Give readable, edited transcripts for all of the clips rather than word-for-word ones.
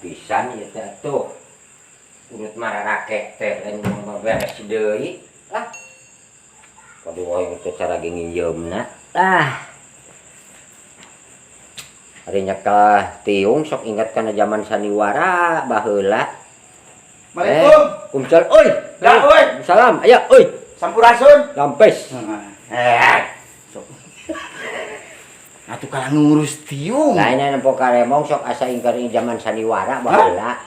Pisan ieu teh atuh. Urut mararake teh lain mah beres deui. Lah. Kudu aing teh cara ge nginjeumna. Ah. Ari nyekel tiung sok inget kana zaman sandiwara baheula. Assalamualaikum. Kumsal, oi. Dah, oi. Salam, aya, oi. Sampurasun. Rampes. Eh. Sok. Atuh kalah ngurus tiung. Lain nempo karemong sok asa ingkar zaman sandiwara baheula.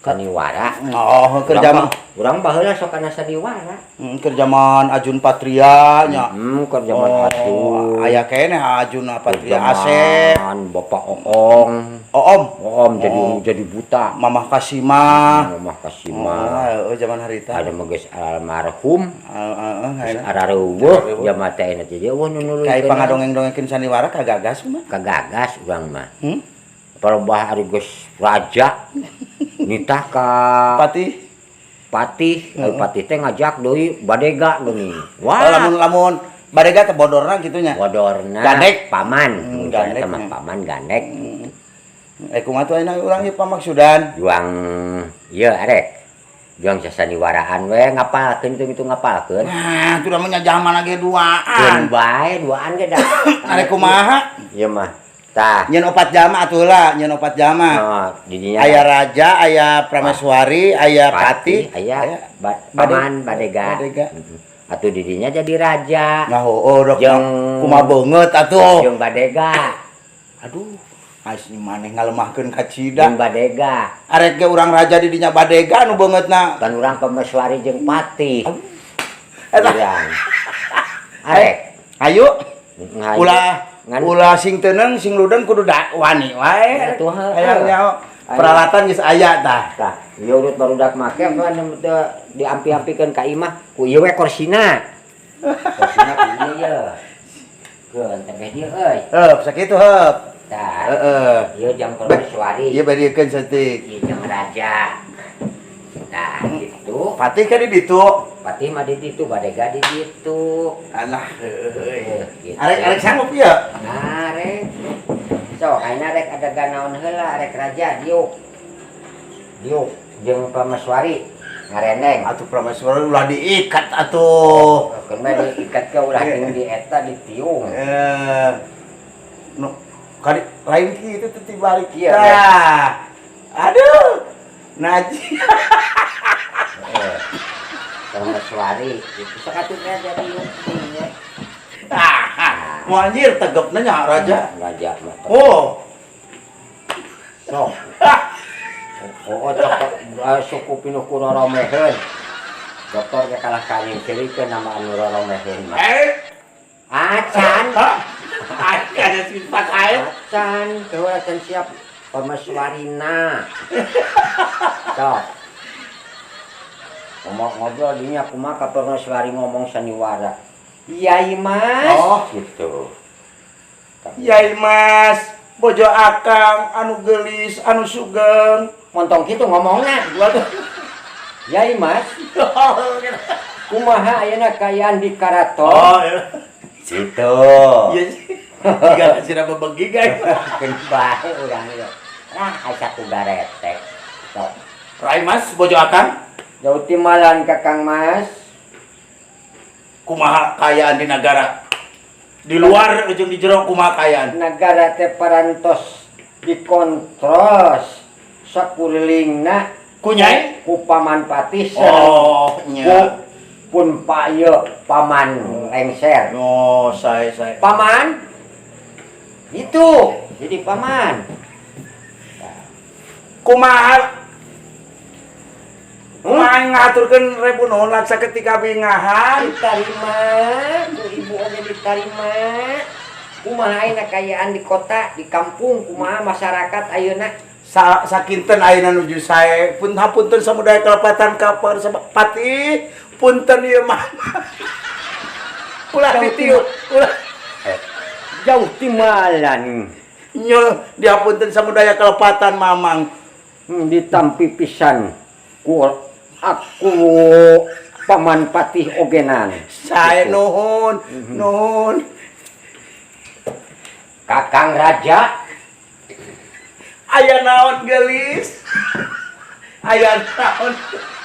Sandiwara. Oh, keur zaman Urang baheula sok kana sandiwara. Keur zaman Ajun Patria nya. Keur zaman Oh, Ajun. Aya keneh Ajun Patria Asep. Zaman Bapak Oong. Oom. Oom jadi Oh. jadi buta. Mamah Kasima. Mamah Kasima. Oh, zaman harita. Ada mah geus almarhum. Heeh, Geus ayeuna. arareuweuh jaman teh ayeuna teh euweuh nu nuluykeun. Kai pangadongeng-dongengkeun sandiwara kagagas mah. Kagagas urang mah. Palebah ari geus raja nitah ka Patih. Patih, ari patih teh ngajak deui badega geuning. Oh, Wah, lamun lamun badega teh bodorna kitu nya. Bodorna Gandek. Paman, Hmm, hmm, gandek, mah nya. Paman gandek. Eh, kumaha tuh ayeuna urang ieu pamaksudan? Juang ieu arek. Juang sasandiwaraan we ngapalkeun itu itu ngapalkeun. Nah, itu namanya zaman lagi Keun duaan. Bae duaan ge da. Arek kumaha? Ieu mah. Tah. Nyen opat jama atuh lah, nyen opat jama. Oh, didinya Aya raja, aya prameswari, aya patih, aya paman badega. Badega. Heeh. Atuh didinya jadi raja. Nah, oh, dok. Jeung Kumaha beungeut atuh. Jeung badega. Aduh, asli maneh ngalemahkeun kacida. Jeung badega. Arek ge urang raja di dinya badega nu beungeutna. Kan urang pameswari jeung patih. Eta. Urang. Arek. Ayo, Hayu. Ulah Ngan- ulah sing teuneng sing ludeng kudu da wani wae. Atuh, heuh. Hayang nyaho. Peralatan geus aya tah. Tah, ieu urut barudak make kan teu diampi-ampikeun ka imah ku ieu we korsina. Korsina ku ieu ye. Keun teh dieu euy. Heup, sakitu heup. Tah, Heeh. ieu jang prameswari. Ieu badiekeun saeutik. Ieu jang raja. Nah, gitu. Patih kan di ditu. Patih mah di ditu, badega di ditu. Alah, heueuy. Gitu. Arek arek sanggup ieu. Nah, rek. Sok, ayeuna rek adegan naon heula, rek raja diuk. Diuk jeung prameswari ngarendeng. Atuh prameswari ulah diikat atuh. Keun bae diikat ke ulah jeung di eta ditiung. Eh, nu kali lain kitu teh tibalik. Iya, Tah. Aduh. Naji. Eh, prameswari itu sok atuh raja diuk nya. Ah, mau anjir tegepna nya raja. Raja mah. Oh. Sok. Oh, cok suku pinuh ku roromeheun. Dokter ge kalah kanyingkirikeun nama anu roromeheun mah. Eh, Acan. ada sifat air. Acan, tuh acan siap pameswarina. Sok. Ngomong ngobrol dinya kumaha ka pameswari ngomong sandiwara. Yai Mas. Oh. Gitu. Yai Mas, bojo akang anu gelis, anu sugeng. Montong kitu ngomongna gua tuh. Yai Mas, kumaha ayeuna kaayaan di karaton? Oh, iya. Gitu. Iya sih. Jika sira bebegi guys. Keun bae urang ieu. Lah, aya satu garetek. Sok. Rai Mas, bojo akang, Jauh timalan Kakang Mas. Kumaha kaayaan di negara? Di luar ujung di jero kumaha kaayaan? Negara teh parantos dikontrol sakulilingna Ku Nyai? Ku paman patih Oh, ku nya. Pun pak ieu paman lengser. Oh, saya. Paman itu jadi paman. Kumaha kumaha ngaturkeun rebu nuhun laksa ketika bingahan. Diterima ku ibu oge diterima. Kumaha ayeuna kaayaan di kota, di kampung, kumaha masyarakat ayeuna? Sakinten ayeuna nuju sae pun hapunten samudaya kelepatan kapar pati punten ieu mah ulah ditiup ulah. Jauh timalan. Nyo dihapunten samudaya kelepatan mamang. Ditampi pisan ku aku paman patih ogenan. Sae. Gitu. Nuhun nuhun. Kakang raja. Aya naon gelis? Aya naon?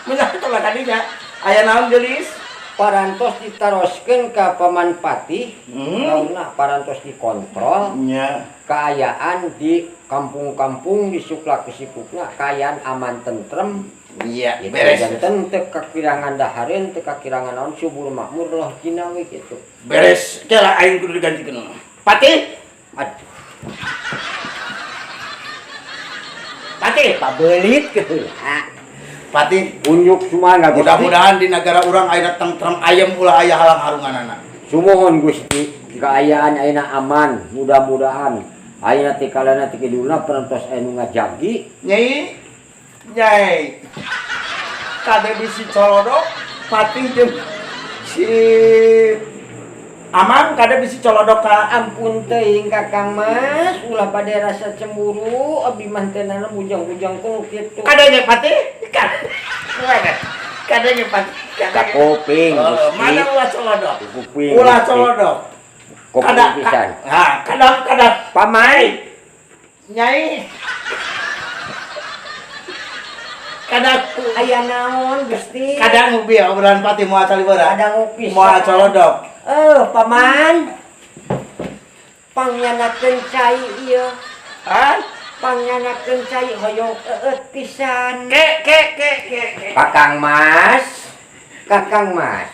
Menyang tolak kadinya. Aya naon geulis? Parantos ditaroskeun ka Paman Patih, launa parantos dikontrol. Nya. Kaayaan di kampung-kampung di Sukla Kesikukna kaayaan aman tentrem. Iya, gitu. Beres. Janten teu kakirangan dahareun, teu kakirangan naon, subur makmur loh jinawi gitu. Beres. Kela aing kudu digantikeun. Patih. Aduh. Patih, pabelit heula. Patih, unjuk sumangga Gusti. Mudah-mudahan di negara urang aya tentrem ayem ulah aya halang harunganana. Sumuhun Gusti, kaayaan ayeuna aman, mudah-mudahan ayeuna ti kalana ti kidulna parantos aya nu ngajagi. Nyai, nyai. Kade bisi colodok, Patih jeung si Amang kade bisi colodok ka ampun teuing Kakang Mas, ulah bade rasa cemburu, abdi mah teu nana bujang-bujang ku kitu. Kade nya Patih? Kade. Kade nya Patih. Ka kuping Gusti. Mana ulah colodok? Kuping. Ulah colodok. Kuping pisan. Ha, kadang-kadang Paman. Nyai. Kadang aya naon Gusti? Kadang ngopi obrolan Patih moal caliwara. Kadang ngopi. Moal colodok. Paman. Pangyanakeun cai ieu. Hah? Pangyanakeun cai hoyong eueut pisan. Ke ke ke ke ke. Kakang Mas. Kakang Mas.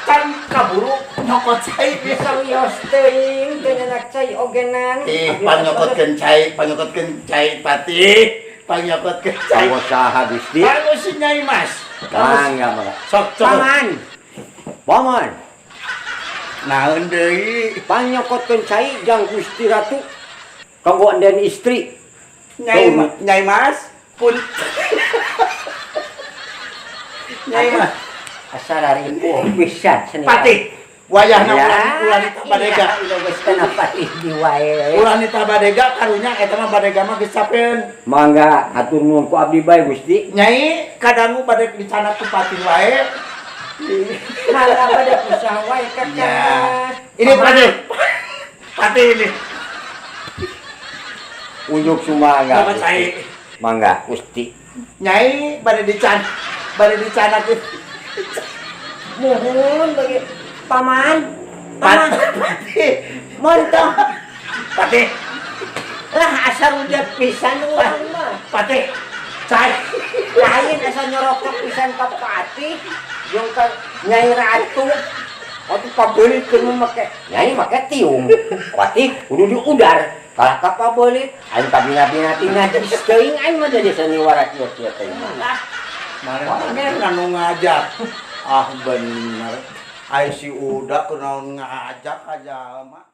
Kan kaburu nyokot cai bisa wios teuing teu nyanak cai ogenan. Ih, panyokotkeun cai, panyokotkeun cai Patih. Panyokotkeun cai. Kanggo saha Gusti? Kanggo si Nyai Mas. Mangga mangga. Sok sok. Paman. Paman. Naon deui? Panyokotkeun cai jang Gusti Ratu kanggo anden istri. Nyai, Nyai Mas pun. Nyai Mas. Asa raripuh pisan seni. Patih. Wayahna ulah nita badega. Iya, geus kana Patih di wae. Ulah nita badega karunya eta mah badega mah geus capeun. Mangga atur nuhun ku abdi bae Gusti. Nyai kadangu bade dicana ku Patih wae. Mangga bade usaha wae Kakang Mas. Ini Patih. Patih ini. Unjuk sumangga. Bapak cai. Mangga Gusti. Nyai bade dican, bade dicana ku. Muhun bagi paman. Paman. Patih. Montong. Patih. Lah asa rudet pisan urang mah. Patih. Cai. Lain asa nyorokok pisan ka Patih jeung ka Nyai Ratu. Atuh pabeulit keur make. Nyai make tiung. Patih kudu diudar. Kalah ka pabeulit aing kabina-bina ti najis teuing aing mah jadi saniwara kieu-kieu teh. Mana nu ngajak? Ah bener. Ai si Uda kunaon ngajak aja mah.